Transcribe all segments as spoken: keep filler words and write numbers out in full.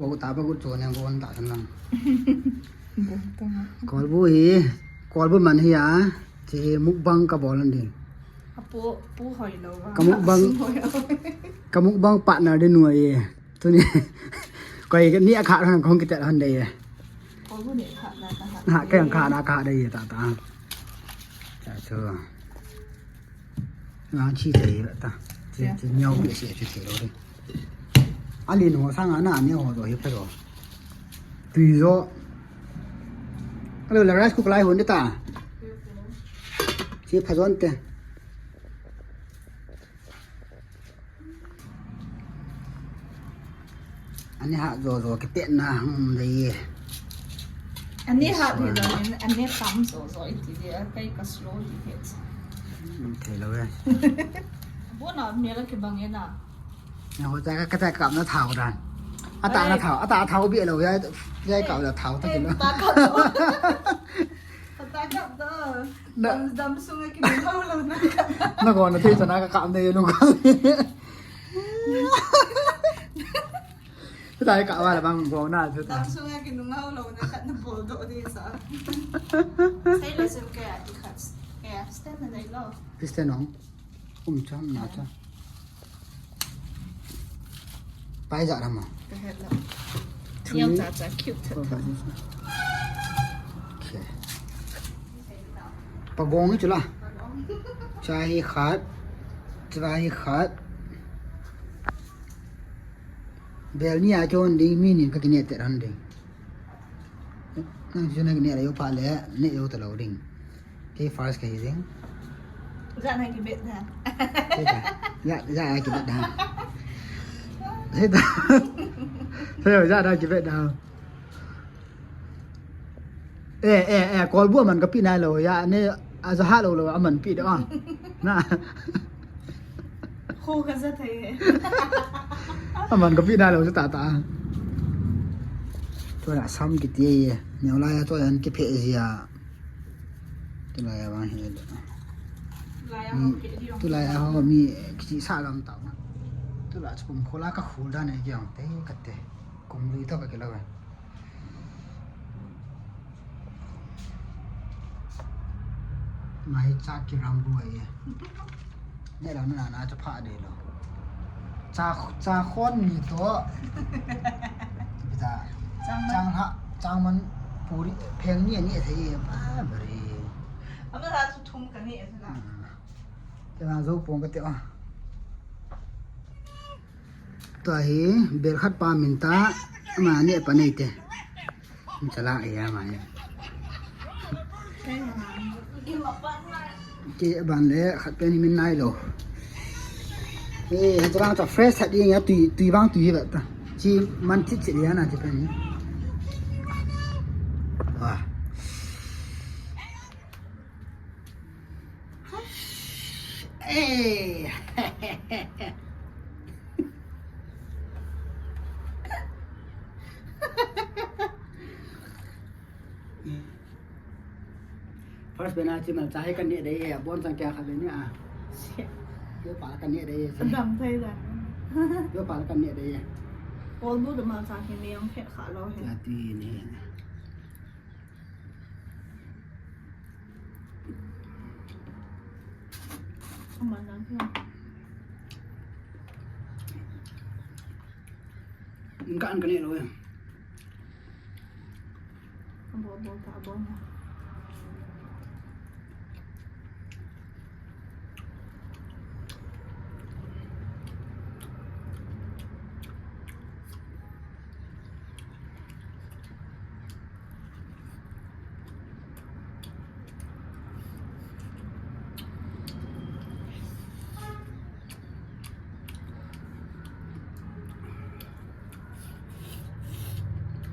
Bo ta ba gu cho ne gon ta san lang. Bo ta. Kolbu hi, kolbu man hi a, chi mukbang ka bol an ding. Apo, pu hoi lo ba. Ka mukbang, ka mukbang partner de nu e. Tuni. Koi ni a kha han kong kita han de e. Kolbu ni kha na ka ha. Ha, ka yang kha na ka ha de e ta ta. Cha cho. Nga chi thei la ta. Chi, chi nyau pi se chi thei lo de. Ali no sang ana ni ho do hi pha do. Tui zo. Alo la rice cooker lai hon de ta. Chi pha zon te. Ani ha zo zo ke te na hum de ye. Ani ha de lo, ani tam zo zo iti de, kai ka slow di ke. Thei lo e. Bo na me la ke bang e na. Na ho ta ka ta kap na thau dan. Ata na thau, ata thau bi lo ya, ya kap la thau ta ki lo. Ta kap do. Ta kap do. Dam, dam sunga ki nung hau lo na. Na ko na thei chana ka kap de nung ka. Ata ka wa la bang go na. Dam sunga ki nung hau lo na khat na bol do de sa. Sei la sim ke ati khat. Ke stand na dai lo. Stand no. Um cham na cha. Pai ja ram a. Ka het lo. Three. Niam cha cha cute. Four, five, six. Okay. Pagong chu la. Cha hi khat. Cha hi khat. Bel ni a chon ding mi ni ka kine te ran ding. Nang chu nang ne la yo pha le, ne yo ta lo ding. Kei first kei ding. Ja na ki bet da. Kei ta. Ja, ja ki bet da. Kei ta. Kei ja na ki bet da. Eh, eh, eh, kolbu man ka pi nai lo ya, ne a ja ha lo lo a man pi da. Na. Kho ka ja thei he. Aman ka pi nai lo chu ta ta. Tua sam kiti ye. Neo lai a tua yan kiphe ji a. Tulai a vang he. Lai a mi, ho ke di ong. Tulai a ho mi kichi sa gam ta. Tulai chu kum khola ka khul da ne ki ong te ka te. Kum lui to ka ke lo. Mai cha ki ram bu ai. Ne la na na cha pha de lo. Cha, cha khon ni to. Cha. Chang man. Chang ha, chang man puri pheng ni ni thei ba bari. Ama sa chu thum ka ni sa na. Te na zo pong ka te a. Tua hi bel khat pa min ta, ama ne pa nei te. Chala e ama ne. Ke ban le khat pe ni min nai lo. Eh, chala ta fresh that ding ya tui, tui bang tui ba ta. Chi man chit chit ya na chi pe ni. Wa. Eh. First bena chi mal cha hi kan ne dei e, bon chang kya kha le ni a. Yo pa kan ne dei e. Dam thei da. Yo pa kan ne dei e. Kolbu de mal cha hi ne yong phet kha lo he. Ya ti ni. Ka an ka ne lo ya. Bol bol ta bol na.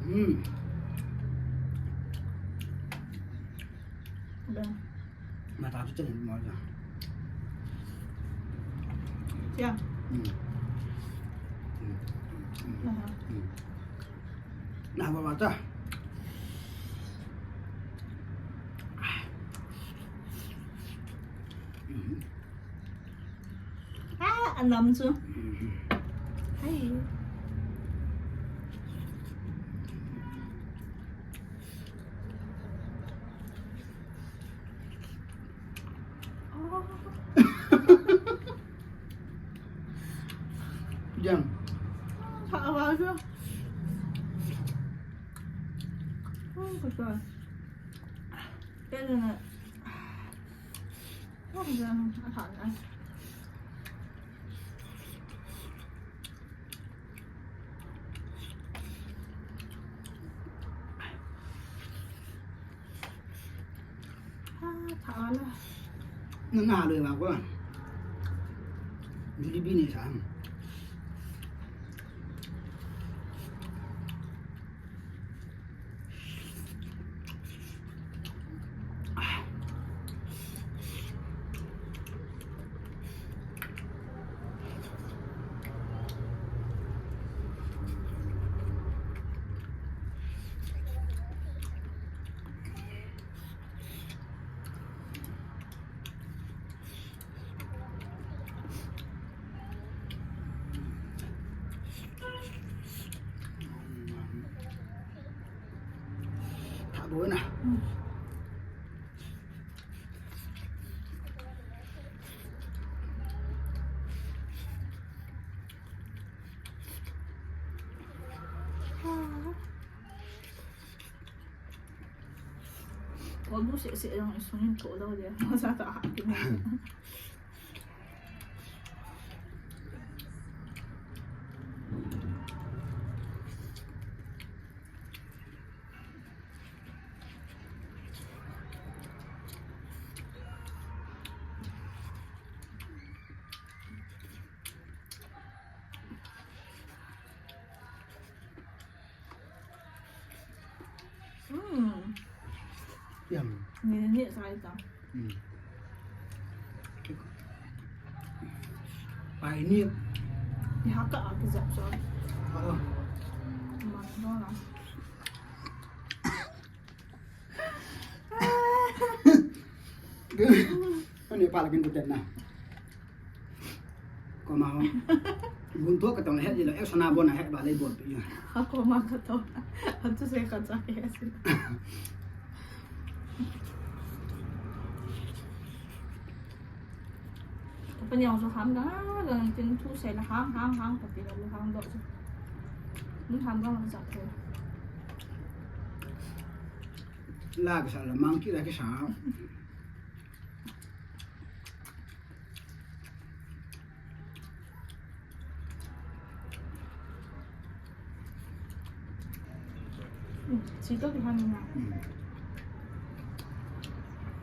Hmm. Mata tu chen mo ja. Siang. Hmm. Hmm. Hmm. Aha. Hmm. Na ba ba ta. Hmm. Ah, anam chu. Hmm. Hai. Jam. Thah a chu. Oh, ka sa. Kaya na. Oh, jam. A thah na. Ah, thah a la. Na, na, lo, ba, ko. Jalebi ni sa. Thah bou na. Ko bu se se jong i sungin tho lou dia. Mo sa ta ha ki mo. Hmm. Yum. Ni ni sai ta. Hmm. Pai ni. Ni ha ka a ki zap so. Oh. Ma no na. Ani pa la kin tu ten na. Ko ma ho. Gun to ka tong he ji lo, ek sana bon he ba le bon pi. Ha ko ma ka to. An tu se ka cha he si. Ka pa niang so ham ga ga tin tu se la ham ham ham ka ti la ham do. Mun ham ga ma cha ke. La ka sa la mang ki la ki sa. Sito ki hangin na.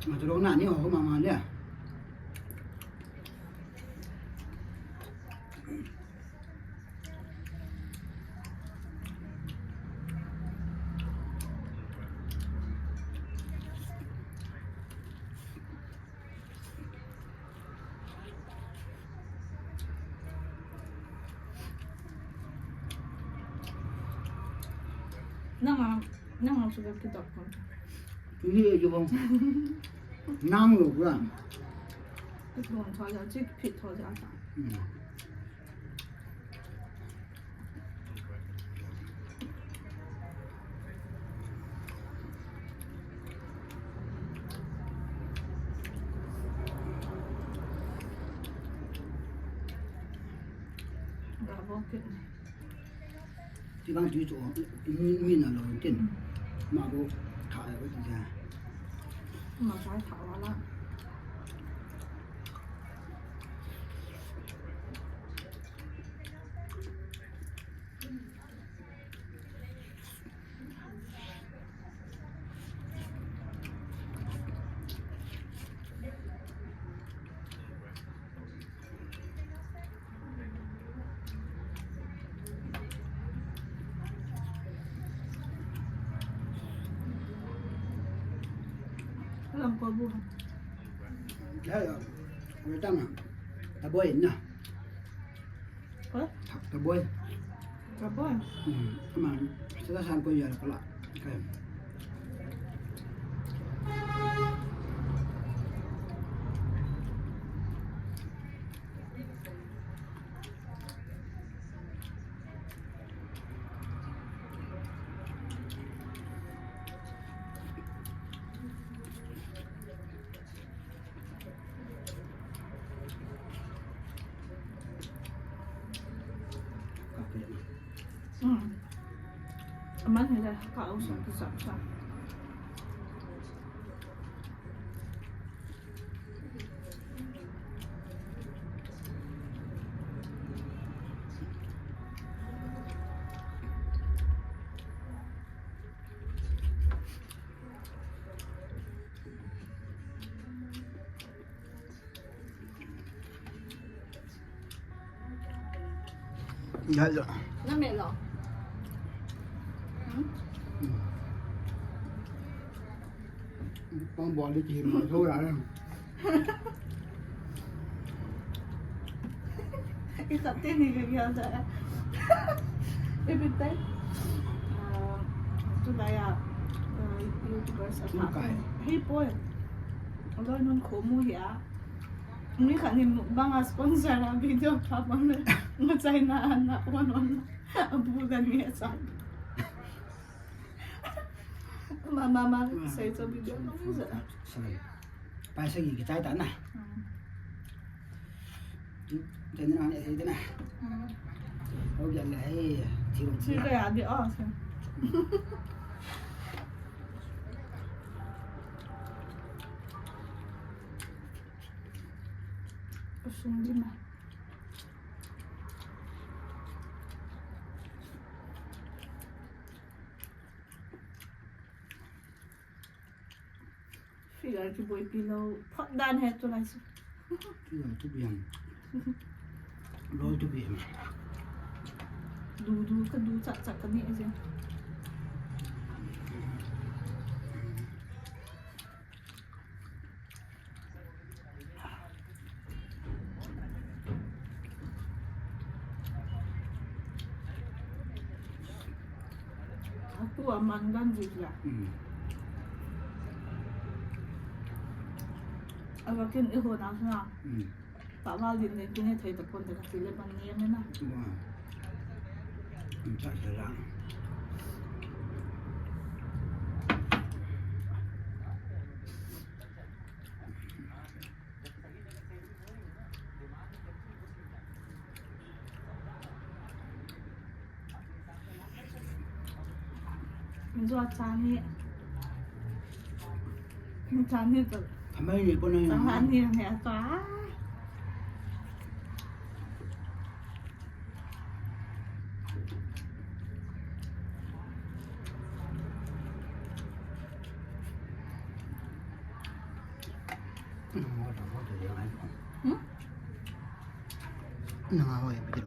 Matulog na ni ho mama dia. Nang a, nang a sugar ki dok kon. Ni e jo. Nang lo ga. Ki don tho ja, ki phit tho ja ta. Ti bang ti chu mi, mi na lo tin. Ma bo tha ya ko ti ja. Ma sai tha wa la. Alam ko bu. Ya, ya. Wetang na. Taboi na. Ko? Taboi. Taboi. Hmm, ama, sa san ko ya ko la. Kaya. Aman hile ka au sa ki sa sa. Ya, ya. Na me lo. Hmm? Pang bol di ki him lo, so ra. Ikhat teni ke gel da. Every time. Ah, tulai a, ah, YouTubers a. Hei poi. Aloi nun khomu hi a. Mi khat in mukbang a sponsor a video pha bang le. Nga China ana on on. Abu dan ni sa. Ma, ma, ma, sai cho video ma ni sa. Sai. Pai sa ki chai ta na. Hmm. Chai na, sai ta na. Hmm. Ho gel le, eh, thi ro. Thi le, adi, oh, sai. Sung di ma. Figure kiboipi lou, phot dan hi tulai chu. Figure tu biang. Lou tu biang. Du du ka du chak chak ka ni aje. Atu a man dan jik la. Hmm. Ava kin i ho na na. Hmm. Taval din ne kine thei ta pon ta ka ti le ban ne me na. Wow. Cha cha la. Jua chani. Chani to. Thamai ni pon na. Thamai ni ne to. Hmm? Nanga hoi, piti